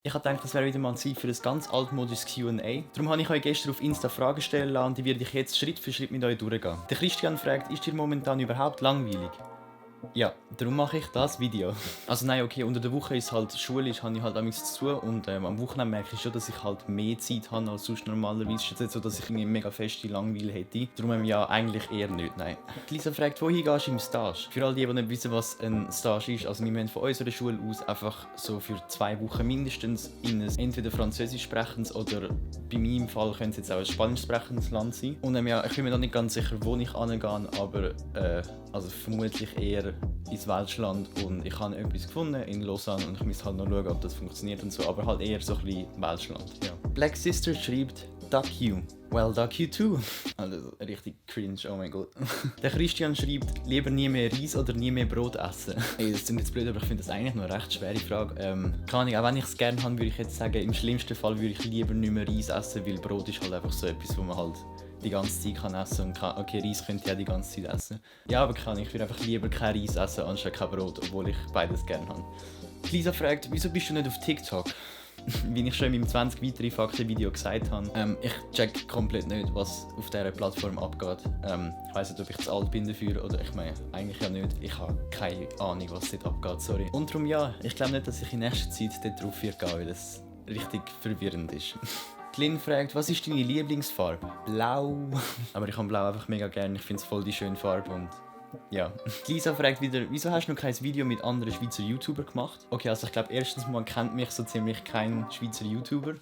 Ich habe gedacht, das wäre wieder mal Zeit für ein ganz altmodisches Q&A. Darum habe ich euch gestern auf Insta Fragen stellen lassen und die werde ich jetzt Schritt für Schritt mit euch durchgehen. Der Christian fragt, ist dir momentan überhaupt langweilig? Ja, darum mache ich das Video. Also nein, okay, unter der Woche ist halt schulisch, habe ich halt nichts zu tun und am Wochenende merke ich schon, dass ich halt mehr Zeit habe als sonst normalerweise. Es ist jetzt nicht so, dass ich irgendwie mega feste Langeweile hätte. Darum ja eigentlich eher nicht, nein. Die Lisa fragt, wohin gehst du im Stage? Für all die nicht wissen, was ein Stage ist, also wir müssen von unserer Schule aus einfach so für 2 Wochen mindestens in ein entweder französisch sprechendes oder bei meinem Fall könnte es jetzt auch ein spanisch sprechendes Land sein. Und ja, ich bin mir noch nicht ganz sicher, wo ich hingehe, aber also vermutlich eher ins Welschland und ich habe etwas gefunden in Lausanne und ich muss halt noch schauen, ob das funktioniert und so, aber halt eher so ein bisschen Welschland, ja. Black Sister schreibt Duck you. Well, duck you too. Also richtig cringe, oh mein Gott. Der Christian schreibt, lieber nie mehr Reis oder nie mehr Brot essen. Ey, das klingt jetzt blöd, aber ich finde das eigentlich noch eine recht schwere Frage. Keine Ahnung, auch wenn ich es gerne habe, würde ich jetzt sagen, im schlimmsten Fall würde ich lieber nicht mehr Reis essen, weil Brot ist halt einfach so etwas, wo man halt die ganze Zeit kann essen und kann, okay, Reis könnte ich ja die ganze Zeit essen. Ja, aber ich würde einfach lieber kein Reis essen, anstatt kein Brot, obwohl ich beides gerne habe. Lisa fragt, wieso bist du nicht auf TikTok? Wie ich schon in meinem 20 weitere Fakten-Video gesagt habe, ich check komplett nicht, was auf dieser Plattform abgeht. Ich weiss nicht, ob ich zu alt bin dafür oder ich meine, eigentlich ja nicht. Ich habe keine Ahnung, was dort abgeht, sorry. Und darum ja, ich glaube nicht, dass ich in nächster Zeit dort drauf gehe, weil das richtig verwirrend ist. Die Lynn fragt, was ist deine Lieblingsfarbe? Blau. Aber ich habe Blau einfach mega gerne, ich finde es voll die schöne Farbe und ja. Die Lisa fragt wieder, wieso hast du noch kein Video mit anderen Schweizer YouTuber gemacht? Okay, also ich glaube erstens mal kennt mich so ziemlich kein Schweizer YouTuber.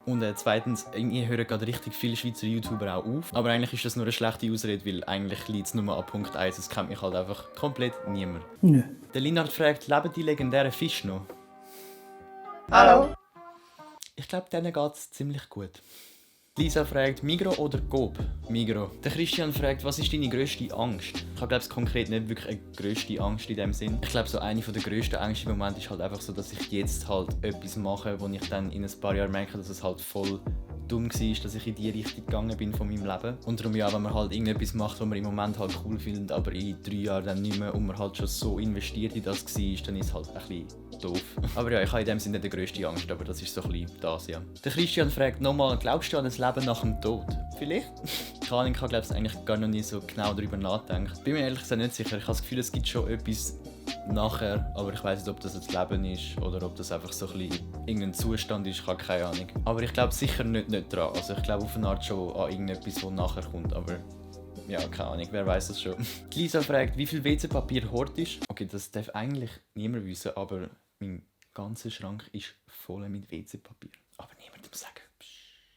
Und zweitens, ich höre gerade richtig viele Schweizer YouTuber auch auf. Aber eigentlich ist das nur eine schlechte Ausrede, weil eigentlich liegt es nur an Punkt 1, es kennt mich halt einfach komplett niemand. Ja. Der Linhard fragt, leben die legendären Fische noch? Hallo! Ich glaube, denen geht es ziemlich gut. Lisa fragt, Migros oder Coop? Migros. Der Christian fragt, was ist deine grösste Angst? Ich habe glaube konkret nicht wirklich eine grösste Angst in dem Sinn. Ich glaube so eine der grössten Ängste im Moment ist halt einfach so, dass ich jetzt halt etwas mache, wo ich dann in ein paar Jahren merke, dass es halt voll dumm war, dass ich in die Richtung gegangen bin von meinem Leben. Und darum ja, wenn man halt irgendetwas macht, was man im Moment halt cool findet, aber in 3 Jahren dann nicht mehr und man halt schon so investiert in das war, dann ist es halt ein bisschen doof. Aber ja, ich habe in dem Sinne nicht die grösste Angst, aber das ist so ein bisschen das, ja. Der Christian fragt nochmal, glaubst du an ein Leben nach dem Tod? Vielleicht? Ich habe glaube ich eigentlich gar noch nie so genau darüber nachgedacht. Bin mir ehrlich gesagt nicht sicher. Ich habe das Gefühl, es gibt schon etwas nachher, aber ich weiß nicht, ob das ein Leben ist oder ob das einfach so ein bisschen irgendein Zustand ist, ich habe keine Ahnung. Aber ich glaube sicher nicht dran. Also ich glaube auf eine Art schon an irgendetwas, das nachher kommt, aber ja, keine Ahnung, wer weiß das schon. Die Lisa fragt, wie viel WC-Papier hortest? Okay, das darf eigentlich niemand wissen, aber mein ganzer Schrank ist voll mit WC-Papier. Aber niemandem sagen.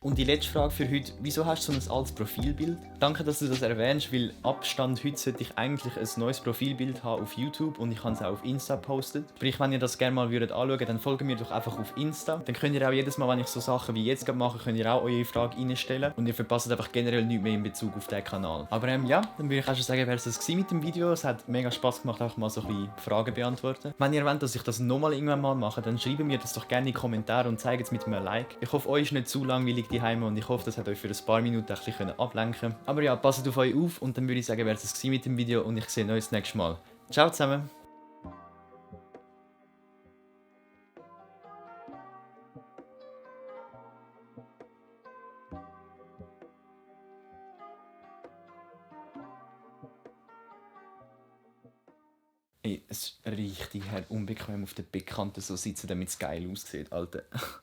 Und die letzte Frage für heute, wieso hast du so ein altes Profilbild? Danke, dass du das erwähnst, weil Abstand heute sollte ich eigentlich ein neues Profilbild haben auf YouTube und ich habe es auch auf Insta gepostet. Sprich, wenn ihr das gerne mal anschauen würdet, dann folgt mir doch einfach auf Insta. Dann könnt ihr auch jedes Mal, wenn ich so Sachen wie jetzt mache, könnt ihr auch eure Frage reinstellen und ihr verpasst einfach generell nichts mehr in Bezug auf diesen Kanal. Aber ja, dann würde ich auch schon sagen, wäre es das mit dem Video. Es hat mega Spass gemacht, einfach mal so ein bisschen Fragen beantworten. Wenn ihr wollt, dass ich das nochmal irgendwann mal mache, dann schreibt mir das doch gerne in die Kommentare und zeigt es mit einem Like. Ich hoffe, euch ist nicht zu langweilig daheim und ich hoffe, das hat euch für ein paar Minuten ein bisschen ablenken können. Aber ja, passt auf euch auf und dann würde ich sagen, wäre es mit dem Video und ich sehe euch das nächste Mal. Ciao zusammen! Ey, es ist richtig unbequem auf der Beckkante so sitzen, damit es geil aussieht, Alter.